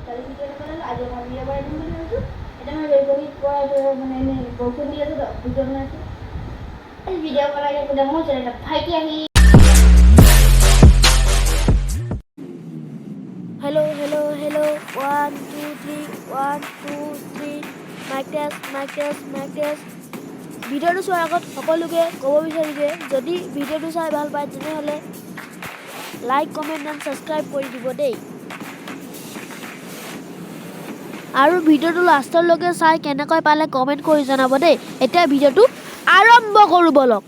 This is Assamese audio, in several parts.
কালি ভিডিঅ' নবনালোঁ, আজি অকণমান ভিডিঅ' বনাই দিম বুলি ভাবিছোঁ। এতিয়া মই বেলকনিত পৰা মানে এনেই বৰষুণ দি আছে তো ভিডিঅ' বনাইছোঁ। ভিডিঅ' বনাই থাকোঁতে মোৰ ওচৰত এটা ভাইটি আহি Hello, hello, hello, one two three, one two three, mic test, mic test, mic test. ভিডিঅ'টো চোৱাৰ আগত সকলোকে ক'ব বিচাৰোঁ যে যদি ভিডিঅ'টো চাই ভাল পায়, তেনেহ'লে লাইক, কমেণ্ট এণ্ড ছাবস্ক্ৰাইব কৰি দিব দেই। আৰু ভিডিঅ'টো লাষ্টলৈকে চাই কেনেকৈ পালে কমেণ্ট কৰি জনাব দেই। এতিয়া ভিডিঅ'টো আৰম্ভ কৰোঁ ব'লক।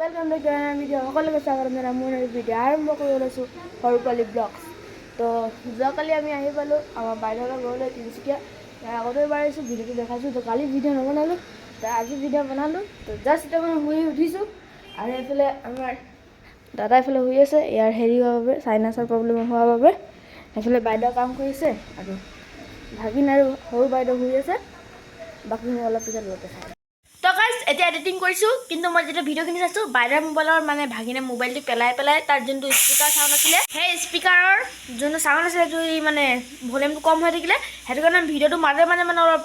Welcome back to video. সকলোকে স্বাগতম জনাই মোৰ ভিডিঅ' আৰম্ভ কৰিব লৈছোঁ, সৰু পোৱালি ব্লগছ। তো যোৱাকালি আমি আহি পালোঁ আমাৰ বাইদেউহঁতৰ ঘৰলৈ, তিনিচুকীয়া। ইয়াৰ আগতে এবাৰ আহিছোঁ, ভিডিঅ'টো দেখাইছোঁ। তো কালি ভিডিঅ' নবনালোঁ, তো আজি ভিডিঅ' বনালোঁ। তো জাষ্ট এতিয়া মই শুই উঠিছোঁ আৰু এইফালে আমাৰ দাদা এইফালে শুই আছে, ইয়াৰ হেৰি হোৱাৰ বাবে, চাইনাছৰ প্ৰব্লেম হোৱাৰ বাবে। সেইফালে বাইদেউ কাম কৰিছে আৰু ভাগিন আৰু সৰু বাইদেউ শুই আছে। বাকী মই অলপ পিছত লগ দেখাই। তো গাইজ, এতিয়া এডিটিং কৰিছোঁ, কিন্তু মই যেতিয়া ভিডিঅ'খিনি চাইছোঁ, বাইদেউৰ মোবাইলৰ মানে ভাগিনে মোবাইলটো পেলাই পেলাই তাৰ যোনটো স্পীকাৰ চাউণ্ড আছিলে, সেই স্পীকাৰৰ যোনটো চাউণ্ড আছিলে, সেইটো মানে ভলিউমটো কম হৈ থাকিলে। সেইটো কাৰণে ভিডিঅ'টো মাজে মাজে মানে অলপ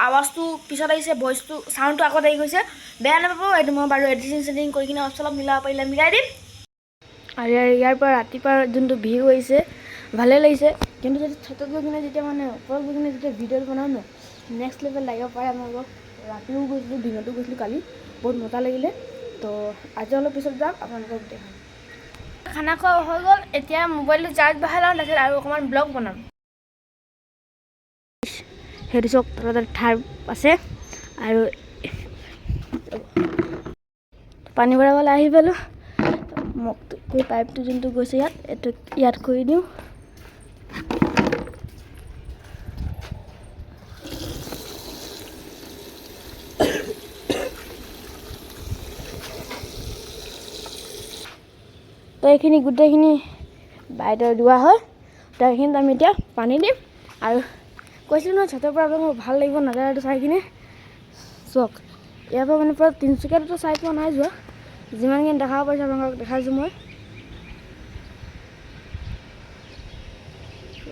আৱাজটো পিছত আহিছে, ভইচটো চাউণ্ডটো আগত আহি গৈছে। বেয়া নাপাব। এইটো মই বাৰু এডিটিং চেডিটিং কৰি কিনে অলপ চলপ মিলাব পাৰিলে মিলাই দিম। আৰু ইয়াৰ পৰা ৰাতিপুৱা যোনটো ভিউ আহিছে, ভালেই লাগিছে। কিন্তু যদি ছাতত গৈ কিনে, যেতিয়া মানে ওপৰত গৈ কিনে যেতিয়া ভিডিঅ'টো বনাওঁ ন, নেক্সট লেভেল লাগিব পাৰে আপোনালোকক। ৰাতিও গৈছিলোঁ, দিনতো গৈছিলোঁ কালি, বহুত মজা লাগিলে। তো আজি অলপ পিছত যাম, আপোনালোকক দেখাম। খানা খোৱা হৈ গ'ল। এতিয়া মোবাইলটো চাৰ্জ বহাই লওঁ, তাৰপিছত আৰু অকণমান ব্লগ বনাম। সেইটো চাওক, তলত থাৰ আছে আৰু পানী ভৰাবলৈ আহি পালোঁ। মগটো, এই পাইপটো যোনটো গৈছে ইয়াত, এইটো ইয়াত কৰি দিওঁ। তো এইখিনি গোটেইখিনি বাইদেউ দুৱা হয়। তো এইখিনিত আমি এতিয়া পানী দিম। আৰু কৈছিলোঁ নহয়, ছাতৰ পৰা আপোনালোকক ভাল লাগিব নাজাৰাটো চাই কিনে। চাওক, ইয়াৰ পৰা মানে পূৰা তিনিচুকীয়াটোতো চাই পোৱা নাই যোৱা, যিমানখিনি দেখাব পাৰিছোঁ আপোনালোকক দেখাইছোঁ মই।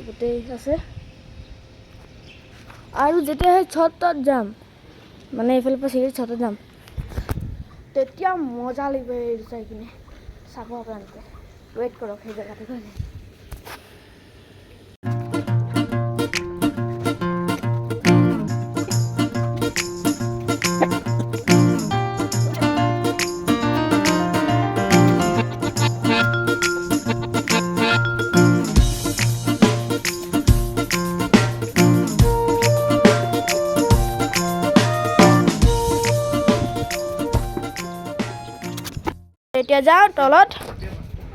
গোটেই আছে। আৰু যেতিয়া সেই ছতত যাম, মানে এইফালৰ পৰা চিৰি ছতত যাম, তেতিয়া মজা লাগিব এইটো চাই কিনে। চাব আপোনালোকে, ৱেইট কৰক সেই জেগাটো কাৰণে। এতিয়া যাওঁ তলত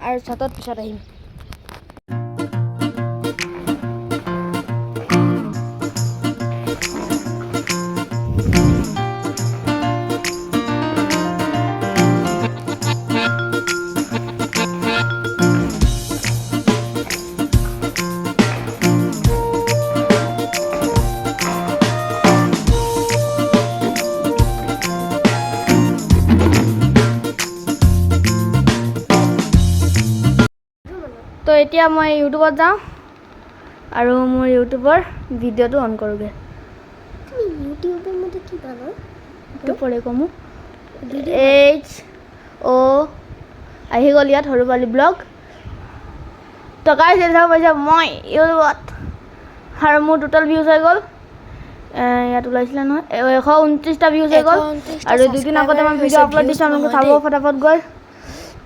আৰু ছাতত পিছত আহিম। তো এতিয়া মই ইউটিউবত যাওঁ আৰু মোৰ ইউটিউবৰ ভিডিঅ'টো অন কৰোঁগৈ। তুমি ইউটিউবেৰ মধ্যে কি বানাও? একটু পৰে কমো। এইচ অ' আহি গ'ল ইয়াত সৰু পোৱালি ব্লগ। তো গাইজ, চাব পাইছে মই ইউটিউবত আৰু মোৰ টোটেল ভিউজ হৈ গ'ল, ইয়াত ওলাইছিলে নহয়, 129টা ভিউজ হৈ গ'ল। 129টা। আৰু দুদিন আগতে মই ভিডিঅ' আপলোড দিছোঁ, আপোনালোকে চাব ফটাফট গৈ।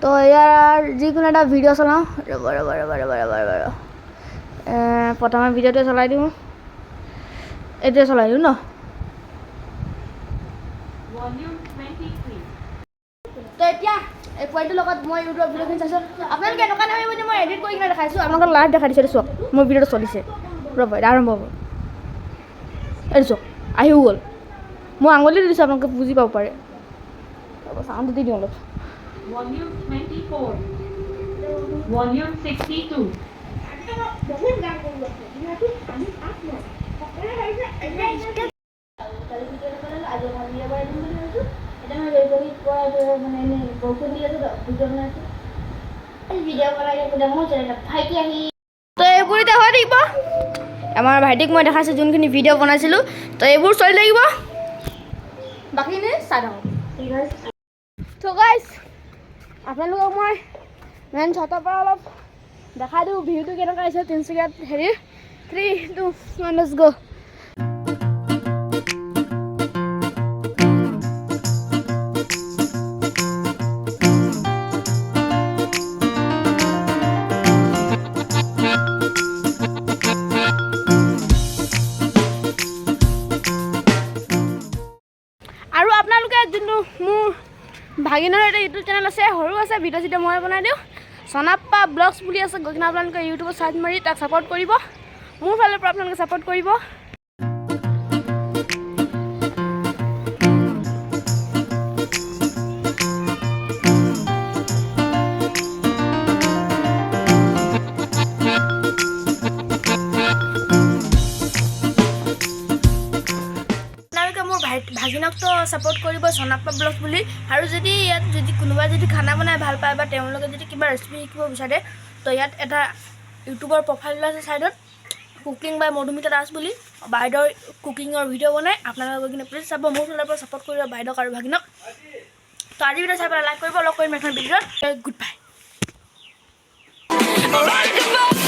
তো ইয়াৰ যিকোনো এটা ভিডিঅ' চলাওঁ। ৰ'ব, ৰ'ব, ৰ'ব, ৰ'ব, ৰ'ব, ৰ'ব, ৰ'ব। প্ৰথমে ভিডিঅ'টোৱে চলাই দিওঁ, এতিয়া চলাই দিওঁ ন। Volume 23. তো এতিয়া এই পোৱালিটোৰ লগত মই ইউটিউবৰ ভিডিঅ'খিনি চাইছোঁ। আপোনালোকে এনেকুৱা নাভাবিব যে মই এডিট কৰি কিনে দেখাইছোঁ। আপোনালোকক লাইভ দেখাই দিছোঁ। এইটো চাওক, মোৰ ভিডিঅ'টো চলিছে। ৰ'ব, এতিয়া আৰম্ভ হ'ব। এইটো চাওক, আহিও গ'ল। মই আঙুলি দি দিছোঁ, আপোনালোকে বুজি পাব পাৰে। ৰ'ব, চাউণ্ডটো দি দিওঁ অলপ। Volume 24. Volume 62. বহুত গান কৰি আছে। কালি ভিডিঅ' নবনালোঁ, আজি অকণমান ভিডিঅ' বনাই দিম বুলি ভাবিছোঁ। এতিয়া মই বেলকনিত পৰা মানে এনেই বৰষুণ দি আছে তো ভিডিঅ' বনাইছোঁ। ভিডিঅ' বনাই থাকোঁতে মোৰ ওচৰত এটা ভাইটি আহি, তো এইবোৰ এতিয়া হৈ থাকিব। থাকিব। আমাৰ ভাইটিক মই দেখাইছোঁ যোনখিনি ভিডিঅ' বনাইছিলোঁ, তো এইবোৰ চলি থাকিব। বাকীখিনি চাই থাকক। তো গাইজ, আপোনালোকক মই মেইন ছটাৰ পৰা অলপ দেখাই দিওঁ ভিউটো কেনেকুৱা আহিছে তিনিচুকীয়াত। হেৰি, 3, 2, 1, let's go। আৰু আপোনালোকে যোনটো মোৰ ভাগিনৰ এটা ইউটিউব চেনেল আছে, সৰু আছে, ভিডিঅ' চিডিঅ' মই বনাই দিওঁ, চনাপ্পা ব্লগছ বুলি আছে। গৈ কিনে আপোনালোকে ইউটিউবত চাৰ্চ মাৰি তাক ছাপৰ্ট কৰিব। মোৰ ফালৰ পৰা আপোনালোকে ছাপৰ্ট কৰিব। আপোনালোকে মোৰ ভাই ভাগিনকতো ছাপৰ্ট কৰিব, চনাপ্পা ব্লগছ বুলি। আৰু যদি ইয়াত যদি কোনোবাই যদি খানা বনাই ভাল পায় বা তেওঁলোকে যদি কিবা ৰেচিপি শিকিব বিচাৰে, তো ইয়াত এটা ইউটিউবৰ প্ৰফাইল আছে ছাইডত, কুকিং বাই মধুমিতা দাস বুলি। বাইদেউৰ কুকিঙৰ ভিডিঅ' বনায়। আপোনালোকে গৈ কিনে প্লিজ চাব। মোৰ ফালৰ পৰা ছাপৰ্ট কৰিব বাইদেউক আৰু ভাগিনক। তো আজি ভিডিঅ' চাই পেলাই লাইক কৰিব। লগ কৰিম এখন ভিডিঅ'ত। Good bye. Alright.